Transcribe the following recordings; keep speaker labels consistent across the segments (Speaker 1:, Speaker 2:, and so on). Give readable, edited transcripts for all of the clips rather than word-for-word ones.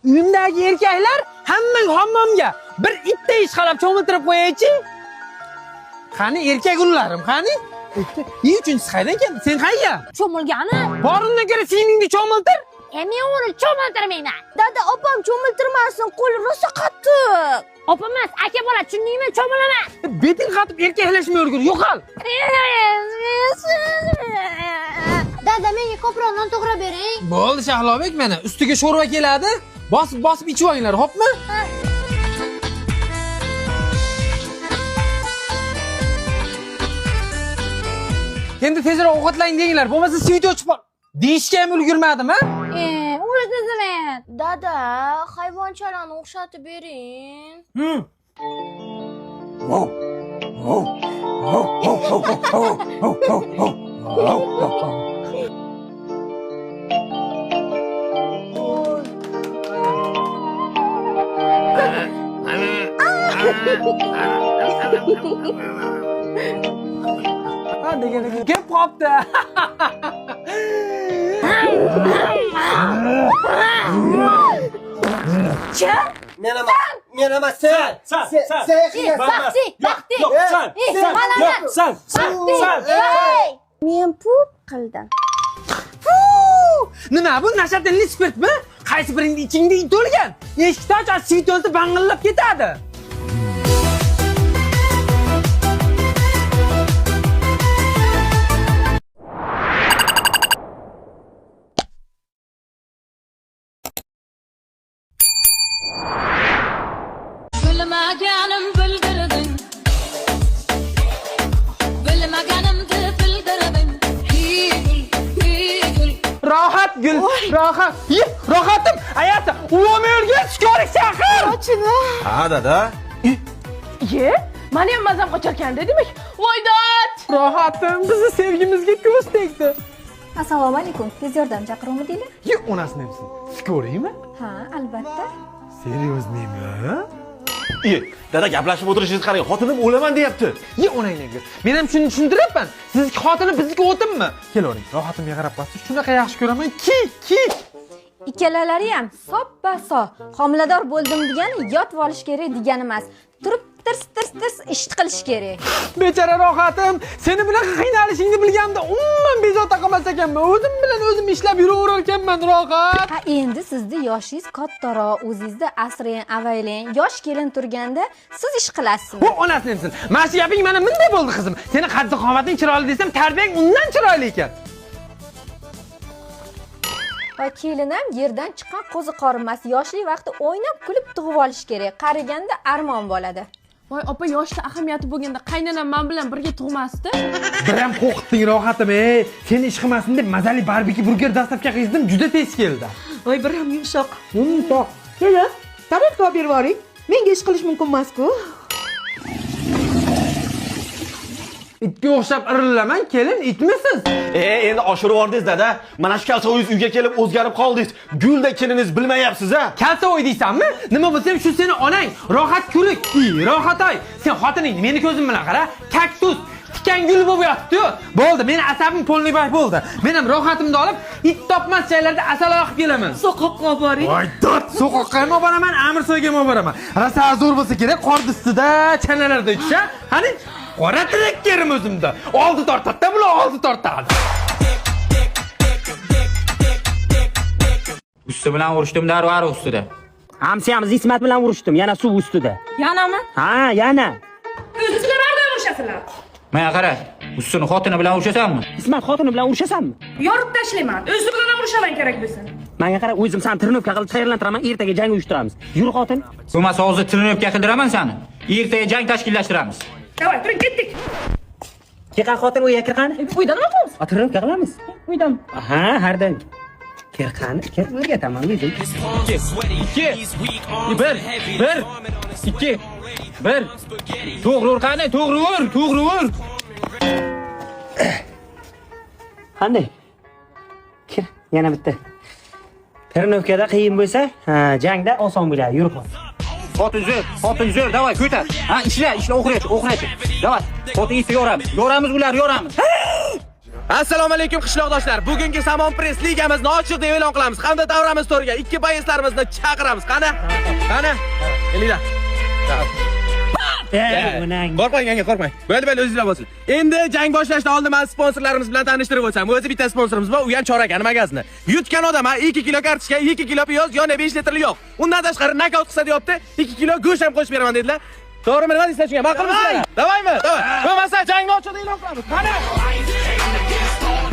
Speaker 1: Uyimdagi erkaklar hammang hammomga bir itday ishqalab cho'miltirib qo'yaychi. Qani erkak ullarim, qani? Ikkita. Uchinchisi qaydan keldi? Sen qayga?
Speaker 2: Cho'milgani?
Speaker 1: Bor undan ko'ra singlingni cho'miltir.
Speaker 2: E men uni cho'miltirmayman.
Speaker 3: Dada, opam cho'miltirmasin, qo'li rosa qattiq.
Speaker 2: Opa emas, aka bola, tushundingmi? Cho'milaman.
Speaker 1: Beting qatib erkaklashmay yurgin, yo'qol.
Speaker 3: Dada, menga ko'proq non to'g'rab bering.
Speaker 1: Bo'ldi Shahlobek, mana ustiga sho'rva keladi. Bosib bosib ichib olinglar, xo'pmi? Endi tezroq ovqatlaning denglar, bo'lmasa svet o'chib qol. Deyishga ham ulgurmadim, ha?
Speaker 2: E, urishni.
Speaker 3: Dada, hayvonchalarni o'xshatib bering.
Speaker 1: Ha degani kelib qopti.
Speaker 4: Men emas, men emas, sen.
Speaker 5: Sen,
Speaker 4: Sen,
Speaker 5: sen.
Speaker 4: sen qilyapsan.
Speaker 3: Baxti, Baxti.
Speaker 5: Yo'q, sen.
Speaker 3: Eh, mana
Speaker 5: Yo'q, sen. Sen. Sen.
Speaker 3: Men pup qildim.
Speaker 1: Nima bu nashatinli spirtmi? Qaysi biringni ichingda it o'lgan? Eshikni och, svet o'lsa bang'illab ketadi.
Speaker 6: Bilmaganim bildirding, bilmaganimni bildirding. Ey gul, ey gul.
Speaker 1: Rohat gul, rohat. Ye, rohatim. Ayasi, uvomi o'lgan shikorik chaqir.
Speaker 4: Ha, dada.
Speaker 7: Ye, mani ham mazam qochar demak. Voy dod!
Speaker 1: Rohatim, bizni sevgimizga ko'z tegdi.
Speaker 8: Assalomu alaykum. Tez yordam chaqiruvmidinglar?
Speaker 1: Ye, onasini emsin. Skoriymi?
Speaker 8: Ha, albatta.
Speaker 1: Seryoznimi?
Speaker 5: E, dada gaplashib o'tirishingizni qarang, xotinim o'laman deyapti.
Speaker 1: Ye, onangni emgin. Men ham shuni tushuntiryapman. Sizniki xotini bizniki o'tinmi? Kelavering, rohatimga qarab qo'yasiz. Shunaqa yaxshi ko'raman. Ki, ki.
Speaker 8: Ikkalalari ham soppa-so. Homilador bo'ldim degani yotib olish kerak degani emas. Turib tirs tirs tirs ish qilish kerak.
Speaker 1: Bechara rohatim, seni bunaqa qiynalishingni bilganimda umuman bezovta qilmas ekanman. O'zim bilan o'zim ishlab yuraverar ekanman, rohat.
Speaker 8: Ha, endi sizni yoshingiz kattaroq, o'zingizni asrang, avaylang. Yosh kelin turganda siz ish qilasizmi?
Speaker 1: Bu onasini emsin. Mana shu gaping mana bunday bo'ldi qizim. Seni qaddi qomating chiroyli desam, tarbiyang undan chiroyli ekan.
Speaker 8: Va kelin ham yerdan chiqqan qo'zi qorinmas. Yoshlik vaqti o'ynab kulib tug'ib olish kerak. Qariganda armon bo'ladi.
Speaker 7: Voy opa, yoshda ahamiyati bo'lganda qaynanam men bilan birga tug'masdi.
Speaker 1: Biram qo'rqitding rohatim, ey. Seni ish qilmasin deb mazali barbekyu burger dastavka qildim, juda tez keldi.
Speaker 9: Voy, bir ham yumshoq.
Speaker 1: Yumshoq.
Speaker 9: Kelin, tarelka olib berib yuboring. Menga ish qilish mumkin emas-ku.
Speaker 1: Itga o'xshab irillaman, kelin, itmisiz?
Speaker 5: E, endi oshirib yubordingiz, dada. Mana shu kalsovingiz uyga kelib o'zgarib qoldingiz. Gulda keliningiz bilmayapsiz, ha?
Speaker 1: Kalsa deysanmi? Nima bo'lsa ham shu seni onang, rohat kulik, i, rohatoy. Sen xotining meni ko'zim bilan qara, kaktus, tikan gul bo'lib yotibdi-yu. Bo'ldi, meni asabim polniy bo'ldi. Men ham rohatimni olib, it topmas joylarda asal oqib kelaman.
Speaker 9: So'qoqqa olib boring.
Speaker 1: Voy dod, so'qoqqa ham olib boraman, Amirsoyga ham olib boraman. Rosa zo'r bo'lsa kerak, qorni ustida, chanalarda ichish, ha? Qani, qora trekkerim o'zimda. Oldi tortadi-da, bular oldi tortadi.
Speaker 10: Usti bilan urishdim darvari ustida.
Speaker 11: Hamsiyamiz Ismat bilan urushdim, yana suv ustida.
Speaker 7: Yanami?
Speaker 11: Ha, yana.
Speaker 7: O'zingizlar har doim urishasizlar.
Speaker 10: Menga qara, ustini xotini bilan urishasanmi?
Speaker 11: Ismat xotini bilan urushasanmi?
Speaker 7: Yorib tashlayman. O'zi bilan ham urushaman kerak bo'lsa.
Speaker 11: Menga qara, o'zim seni trenovka qilib tayyorlantiraman, ertaga jang uyushtiramiz. Yur xotin.
Speaker 10: Bo'lmasa hozir trenovka qildiraman seni. Ertaga jang tashkillashtiramiz.
Speaker 7: Davay, turing ketdik.
Speaker 11: Keqan xotin, uyga kirqani.
Speaker 7: Uyda nima qilamiz?
Speaker 11: A, trenovka qilamiz.
Speaker 7: Uydam.
Speaker 11: Ha, har doim. Kirqani, kir o'rgataman o'zim.
Speaker 10: 2 1 1 2 1. To'g'ri ur qani, to'g'ri ur, to'g'ri ur.
Speaker 11: Qanday? Kir, yana bitta. Trenovkada qiyin bo'lsa, ha, jangda oson bo'ladi. Yur xotin.
Speaker 10: Xotin zo'r, xotin zo'r, davay ko'tar. Ha, ishla, ishla, o'xirachi, o'xirachi. Davay, xotin esa yoramiz. Yoramiz ular, yoramiz.
Speaker 1: Assalomu alaykum qishloqdoshlar. Bugungi Samon Press ligamizni ochiq deb e'lon qilamiz hamda davramiz to'riga ikki boyeslarimizni chaqiramiz. Qani? Qani? Kelinglar. Qo'rqmang, yanga, qo'rqmang. Bo'ldi, bo'ldi, o'zingizlar bo'lsin. Endi jang boshlashdan oldin men sponsorlarimiz bilan tanishtirib o'tsam. O'zi bitta sponsorimiz bor, u ham Chorakani magazini. Yutgan odam 2 kilo kartoshka, 2 kilo piyoz, yana 5 litrli yog'. Undan tashqari nokaut qilsa deyapti, 2 kilo go'sht ham qo'shib beraman dedilar. To'g'rimi, nima deysizlar shunga? Ma'qulmisizlar? Davaymi? Davay. Bo'lmasa jangni ochiq e'lon qilamiz. Qani?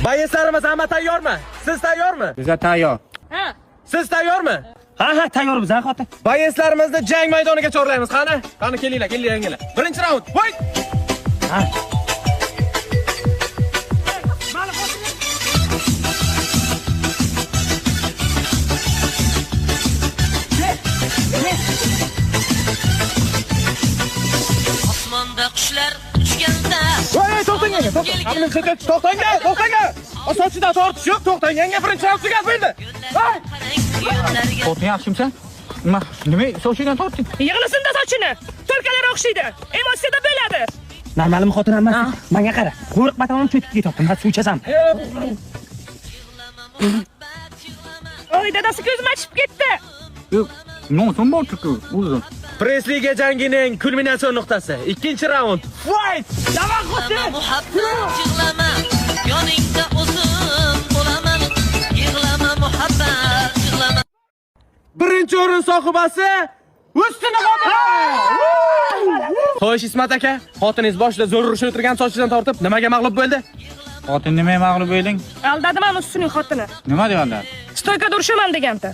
Speaker 1: Boyeslarimiz hamma tayyormi? Siz tayyormi?
Speaker 10: Biza tayyor.
Speaker 7: Ha.
Speaker 1: Siz tayyormi?
Speaker 11: Ha, ha, tayyormiz, ha, xotin.
Speaker 1: Boyeslarimizni jang maydoniga chorlaymiz. Qani? Qani kelinglar, kelinglar, yangilar. Birinchi raund. Voy!
Speaker 11: Ha.
Speaker 6: Osmonda qushlar uchganda
Speaker 1: Voy, to'xtang yanga, to'xtang. To'xtang, to'xtang. Sochidan tortish yo'q, to'xtang yanga, birinchi raund tugab bo'ldi. Voy!
Speaker 10: Xotin yaxshimisan? Nima? Nima sochidan tortding?
Speaker 7: Yig'ilsin-da sochini. To'rkalar o'xshaydi. Emotsiyada bo'ladi.
Speaker 11: Normalmi xotin hammasi? Menga qara. Qo'rqma, tamom cho'kib ketyapti. Men suv ichasan.
Speaker 7: Oy, dadasi ko'zim achib ketdi.
Speaker 10: Yo'q, nosim bor-ku, o'zi.
Speaker 1: Press liga jangining kulminatsion nuqtasi. Ikkinchi raund. Fight! Davay xotin!
Speaker 6: Muhabbat yig'lama, yoningda o'zim bo'laman. Yig'lama muhabbat yig'lama.
Speaker 1: Birinchi o'rin sohibasi Ustuni xotin. Xo'sh, Ismat aka, xotiningiz boshida zo'r urishib o'tirgan sochidan tortib nimaga mag'lub bo'ldi?
Speaker 10: Xotin nimaga mag'lub bo'lding?
Speaker 7: Aldadi mani ustining xotini.
Speaker 10: Nima deyapti?
Speaker 7: Stoykada urushaman degandi.